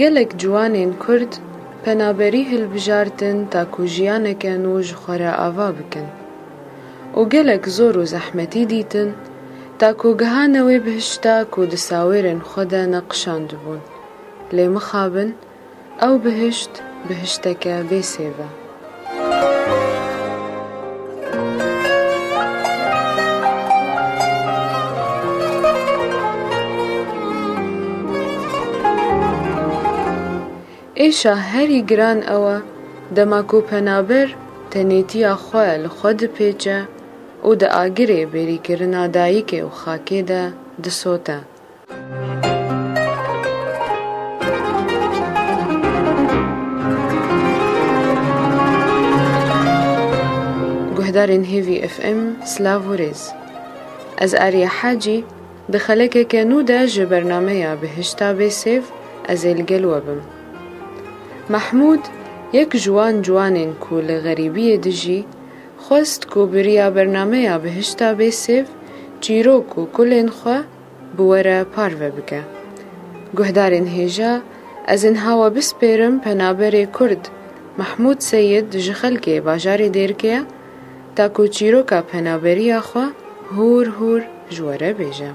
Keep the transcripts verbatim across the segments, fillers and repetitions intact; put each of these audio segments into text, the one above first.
Gelek ciwanên Kurd penaberî hilbijartin ta ku jiyaneke nû ji xwe re ava bikin û gelek zor û zehmetî dîtin ta ku gihane wê bihişta ku di sawêrên xwe de neqişandibûn. Lê mixabin, ew bihişt, bihişteke bê sêv e. Êşa herî giran ew e, dema ku penaber tenêtiya xwe li xwe dipêçe û di agirê bêrîkirina dayikê û xakê de disote. Guhdarên Hêvî F M, silav û rêz. Ez Arya Hacî, di xelekeke nû de ji bernameya Bihişta Bêsêv ez ê li gel we bim. Mehmûd, yek ji wan ciwanên ku li xerîbiyê dijî, xwest ku bi riya bernameya Bihişta Bêsêv çîrok û kulên xwe bi we re parve bike. Guhdarên hêja, ez ê niha we bispêrim penaberê Kurd Mehmûd Seyid ji xelkê bajarê Dêrikê ye, ta ku çîroka penaberiya xwe hûr hûr ji we re bêje.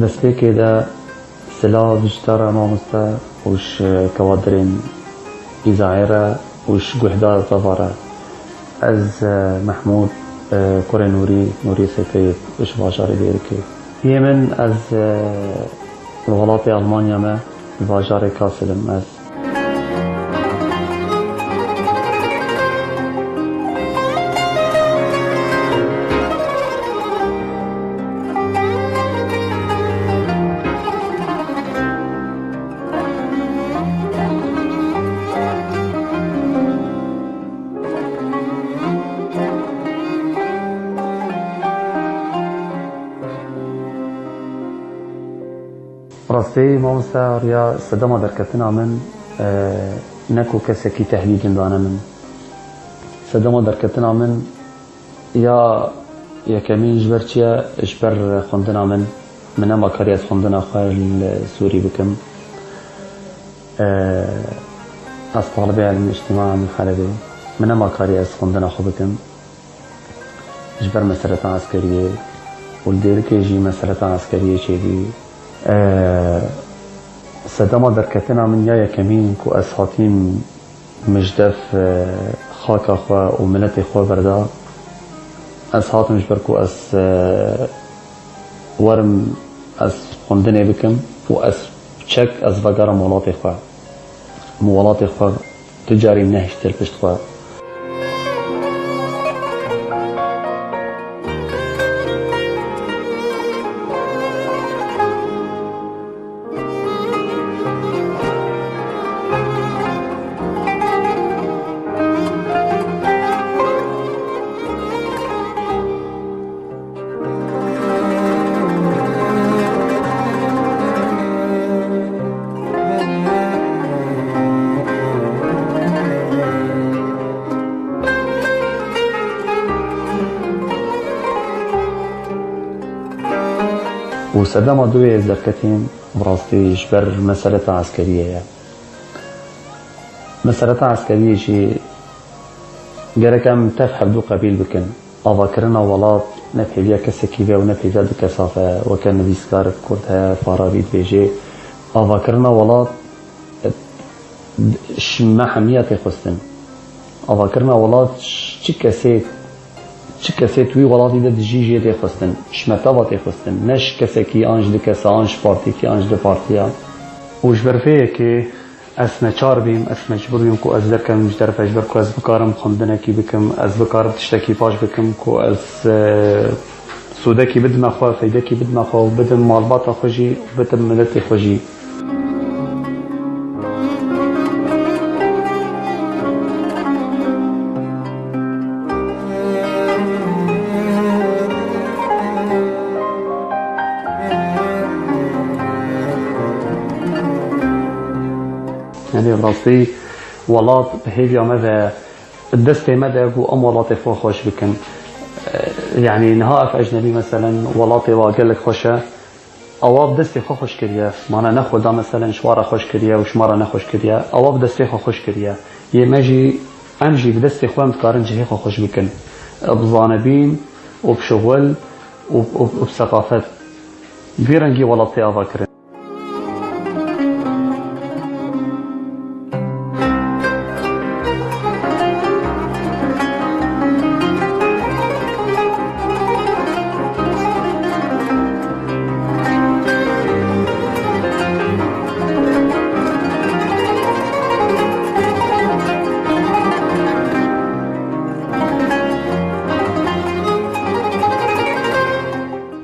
Destpêkê de silav ji te re mamoste û ji kewadirên îzayê re û ji guhdar te ve re. Ez, e, Mehmûd, e, kurê Nûrî, Nûrî Seyfeyê ji bajarê Dêrikê. Yê min, ez, e, li welatê Almanya me, li bajarê Kassel im ez. Rastî, mamoste Arya, sedema derketina min, e, ne ku kesekî tehdîd dane min. Sedema derketina min ya yekemîn ji ber çi ye? Ji ber xwendina min. Min nema karî ez xwendina xwe li Sûrî bikim. E, ez talibê elm îctîma min Helebê. Min nema karî ez xwendina xwe bikim. Ji ber meseleta eskeriyê û li Dêrikê jî meseleta eskeriyê çêbû. E, sedema derketina min ya yekemîn ku ez hatîm min ji dev, e, xaka xwe û miletê xwe berda. Ez hatim ji ber ku ez, e, werim ez xwendinê bikim û ez çek ez vegerim welatê xwe. Min welatê xwe tu carî nehiştir pişt xwe. Û sedema duyê ez derketîm, bi rastî ji ber meseleta eskeriyê ye. Meseleta eskeriyê jî gerek em tev hevdû qebîl bikin. Avakirina welat ne pêviya kesekî ve û ne pêviya du kesa ve, weke nivîskar Kurd heye, Farabi dibêjê, avakirina welat, e, ji me hemiya tê xwestin. Avakirina welat çi kesê, çi kesê di wî welatî de dijî jê tê xwestin. Ji me teva tê xwestin. Ne ji kesekî, an ji du kesa, an ji partîkî, an ji du partiya. Û ji ber vê yekê ez neçar bîm, ez mecbûr bîm ku ez derkevim ji derve, ji ber ku ez bikarim xwendinekî bikim, ez bikarim tiştekî baş bikim ku ez, e, sûdekî bidime xwe, feydekî bidime xwe û bidim malbata xwe jî û bidim miletê xwe jî. Yanî rastî welat bi hêviya me ve destê me de ku em welatê xwe xweş bikin. E, yanî niha ev ecnebî meselen welatê wa gelek xweş e. Ewa bi destê xwe xweş kiriye. Mana ne xwe da meselen ji wa re xweş kiriye û ji me re nexweş kiriye. Ewa bi destê xwe xweş kiriye. Yê me jî, em jî bi destê xwe em dikarin cihê xwe xweş bikin. Bi zanebîn û bi şixul û, û, û bi seqafet. Bi vî rengî welat tê ava kirin.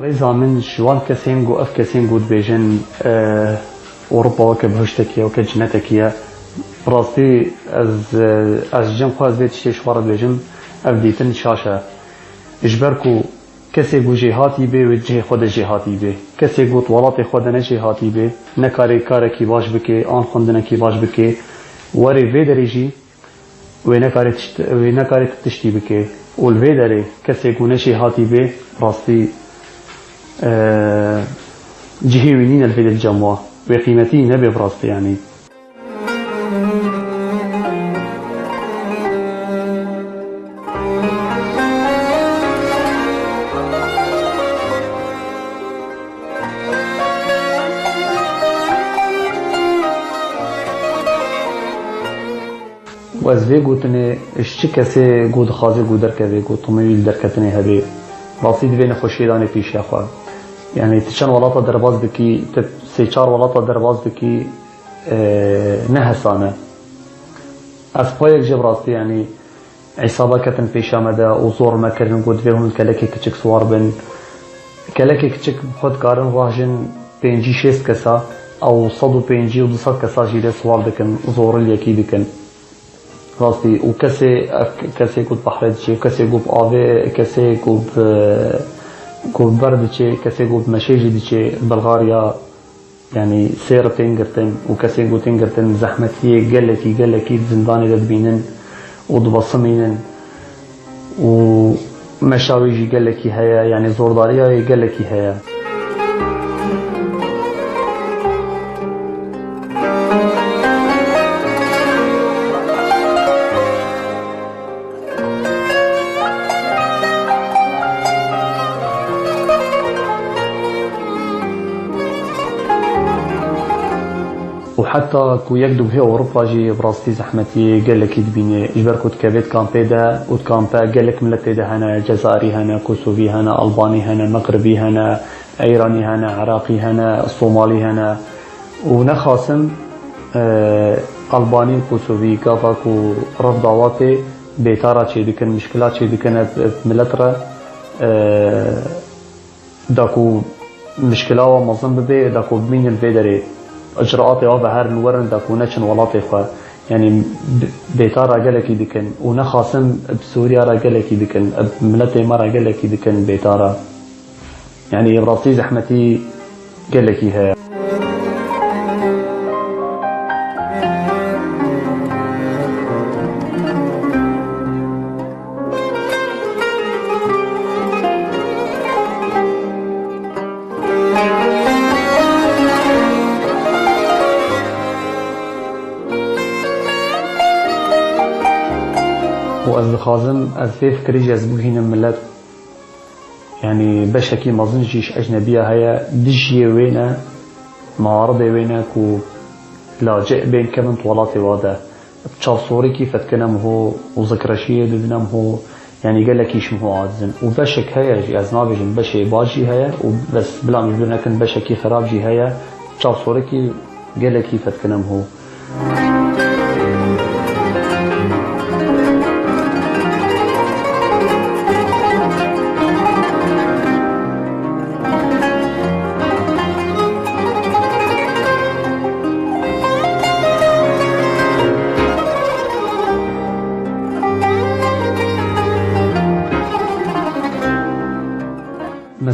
Rêza min ji wan kesên ku ev kesên ku dibêjin, e, Ewropa weke bihiştekî ye, weke cinetekî ye. Bi rastî ez, e, ez ji cem xwe ez vê tiştê ji xwe re dibêjim, ev dîtin şaş e. Ji ber ku kesê ku jêhatî bê, wê cihê xwe de jêhatî bê. Kesê ku di welatê xwe de ne jêhatî bê, nekarê karekî baş bikê, an xwendinekî baş bikê, werê vê derê jî wê nekarê tişt-, wê nekarê ti tiştî bikê. Û li vê derê kesê ku ne jêhatî bê, rastî, e, cihê wî nîne li vê derê cem wa. Wê qîmetî nebe bi rastî yanî. Û ez vê gotinê ji çi kesê ku dixwaze ku derkeve, ku timî wî li derketinê hebe, rastî divê nexweşiyê danê pêşiya xwe. Yanî tu çend welata derbas dikî, tu sê çar welata derbas dikî, e, ne hesan e. Ez payek jê bi rastî, yanî, hesaba ketin pêşa me de û zor me kirin ku divê hûn kelekê kiçik siwar bin. Kelekê kiçik xwe dikarin rahjin pêncî şêst kesa, ew sed û pêncî û du sed kesa jî lê siwar dikin, zoril yekî dikin. Rastî, û kesê, ev kesê ku di behrê diçê, kesê ku bi avê, kesê ku bi, ku bi ber diçê, kesê ku bi meşê jî diçê, Belxariya, yanî sêr tên girtin û kesên ku tên girtin zehmetiyê gelekî, gelekî di zindanê de dibînin û dibesimînin û meşa wê jî gelekî heye, yanî zordariya wê gelekî heye. Û heta ku yek dibihê Ewropa jî bi rastî zehmetiyê gelekî dibînê. Ji ber ku dikevê di kampê de û di kampe gelek miletê de hene, Cezayirî hene, Kosovî hene, Albanî hene, Mexribî hene, Eyranî hene, Iraqî hene, Somalî hene. Û nexasim, e, Albanî û Kosovî gava ku rev dawa tê, bêtara çêdikin, mişkila çêdikin ev, ev milet re, e, da ku mişkila wa mezin bibe, da ku bimînin vê derê. Icraatê wa veherin werin, da ku neçin welatê xwe. Yanî b-, bêtara gelekî dikin û nexasim bi Sûriya re gelekî dikin, bi miletê me re gelekî dikin bêtara. Yanî bi rastî zehmetî gelekî heye. Û ez dixwazim, ez vê fikirî jî ez bigihînim milet. Yanî beşekî mezin jî ji ecnebiya heye, dijiyê wê ne, muaridê wê ne ku lacê bên kevin di welatê wa de. Bi çavsorikî fetkine miho û zikreşiyê didine miho, yanî gelekî ji miho aciz in. Û beşek heye jî, ez nabêjim beşê baş jî heye û bes bila em ji bîr nekin beşekî xerab jî heye. Çavsorikî gelekî fetkine miho.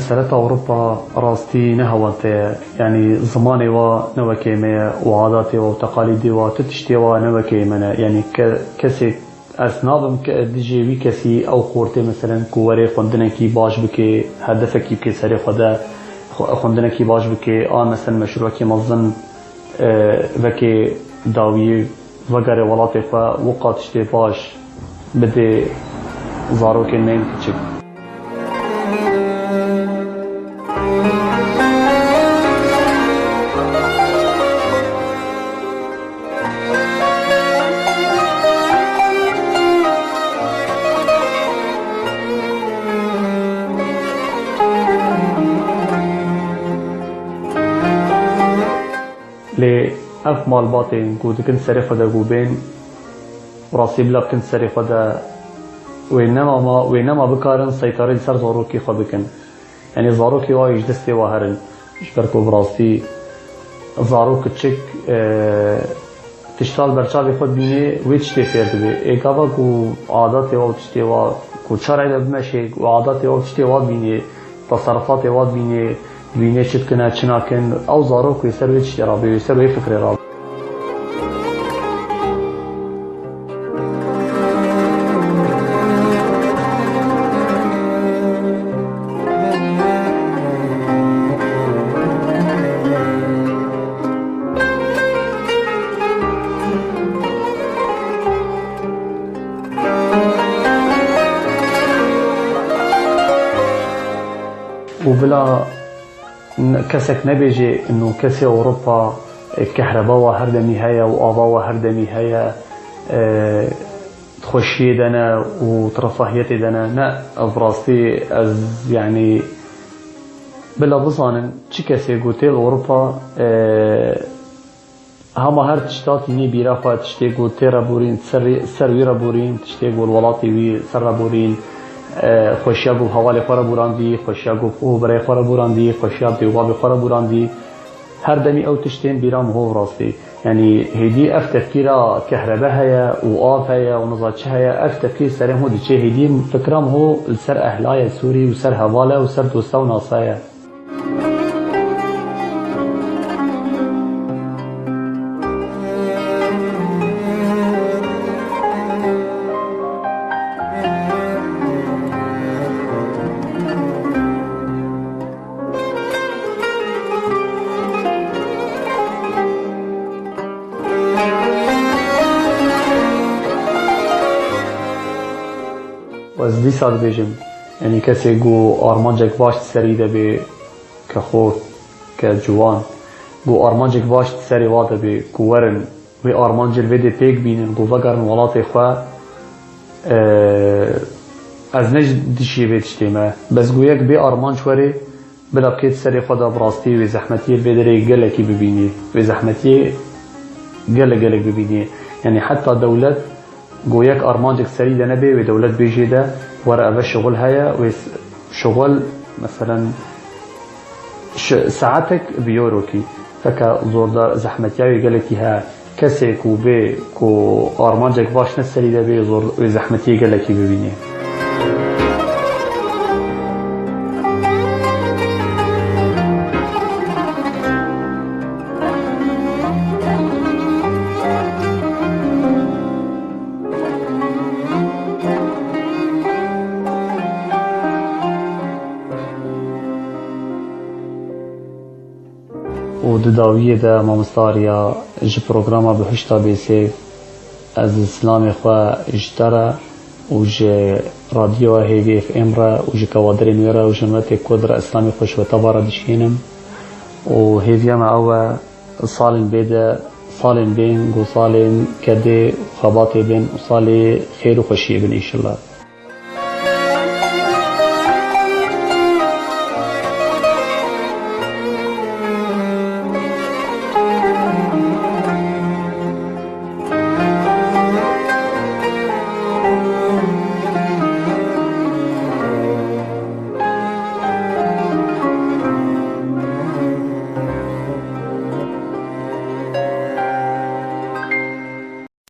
Sereta Ewropa rastî ne hewante ye. Yanî zimanê wa ne wekê me ye û adatê wa û teqalîdê wa, tu tiştê wa ne wekê me ne. Yanî ke-, kesê ez nabim ke dijê wî kesî ew xortê, meselen, ku were xwendinekî baş bike, hedefekî bike serê xwe de, xwe-, xwendinekî baş bike, a, meselen, meşrûekî mezin, e, veke dawiyê vegere welatê xwe, wiqa tiştê baş bidê zarokên me yên kiçik. Lê ev malbatên ku dikin serê xwe de ku bên, rastî bila bikin serê xwe de, wê nema ma, wê nema bikarin seytarê li ser zarokê xwe bikin. Yanî zarokê wa ji destê wa herin. Ji ber ku bi rastî zarok kiçik, e, tişta li ber çavê xwe dibînê, wê tiştê fêr dibe. Ê gava ku adatê wa û tiştê wa, ku çarê de bimeşê, ku adatê wa û tiştê wa dibînê, teserrufatê wa dibînê, dibînê çi dikine, çi nakin, ew zarok wê ser wê tiştê rabê, wê ser wê fikrê rabê. Û bila n-, kesek nebêje, ino kesê Ewropa, e, kehreba wa her demî heye û ava wa her demî heye, e, xweşiyê de ne û di refahiyetê de ne. Ne, ev rastî ez, yanî, bila bizanin, çi kesê ku tê li Ewropa, e, hema her tişta tînî bîra xwe, tiştê ku tê re borîn, ser, ser wî re borîn, tiştê ku li welatê wî ser re borîn, e, xweşiya ku bi hevalê xwe re borandî, xweşiya ku bi birayê xwe re borandî, xweşiya dê û bavê xwe re borandî. Her demî ew tiştên bîra min hov rastî. Yanî hêdî ev tefkîra kehrebe heye û av heye û niza çi heye, ev tefkîr serê min hov diçe, hêdî fikra min hov li ser ehla ye Sûrî û ser heval e û ser dosta û nasa ye. Ez dîsa dibêjim, yanî kesê ku armancek baş di serî de bê, ke xort, ke ciwan, ku armancek baş di serê wa de bê, ku werin, wê armancê li vê dê pêk bînin, ku vegerin welatê xwe, e, ez ne ji dijî vê tiştê me. Bes ku yek bê armanc were, bila bikê di serê xwe de bi rastî wê zehmetiyê li vê derê gelekî bibînî. Wê zehmetiyê gelek gelek bibînî. Yanî heta dewlet Go yek armancek serî de nebe, wê dewlet bêjê de, were eve şixul heye, wê s-, şixul, meselen, ş-, saetek bi euro kî. Feke zordar, zehmetiya wê gelekî heye. Kesê ku bê, ku armancek baş ne serî de bê, zor, wê zehmetiyê gelekî bibînê. Û di dawiyê de mamosta Arya ji programa Bihuşta Bêsêv, ez silamê xwe ji te re û ji radyoya Hêvî F M re û ji kewadirên wê re û ji miletê Kurd re silamê xwe ji we teva re dişînim. Û hêviya me ew e, salên bê de, salên bên, ku salên kedê û xebatê bên û salê xêr û xweşiyê bin înşallah.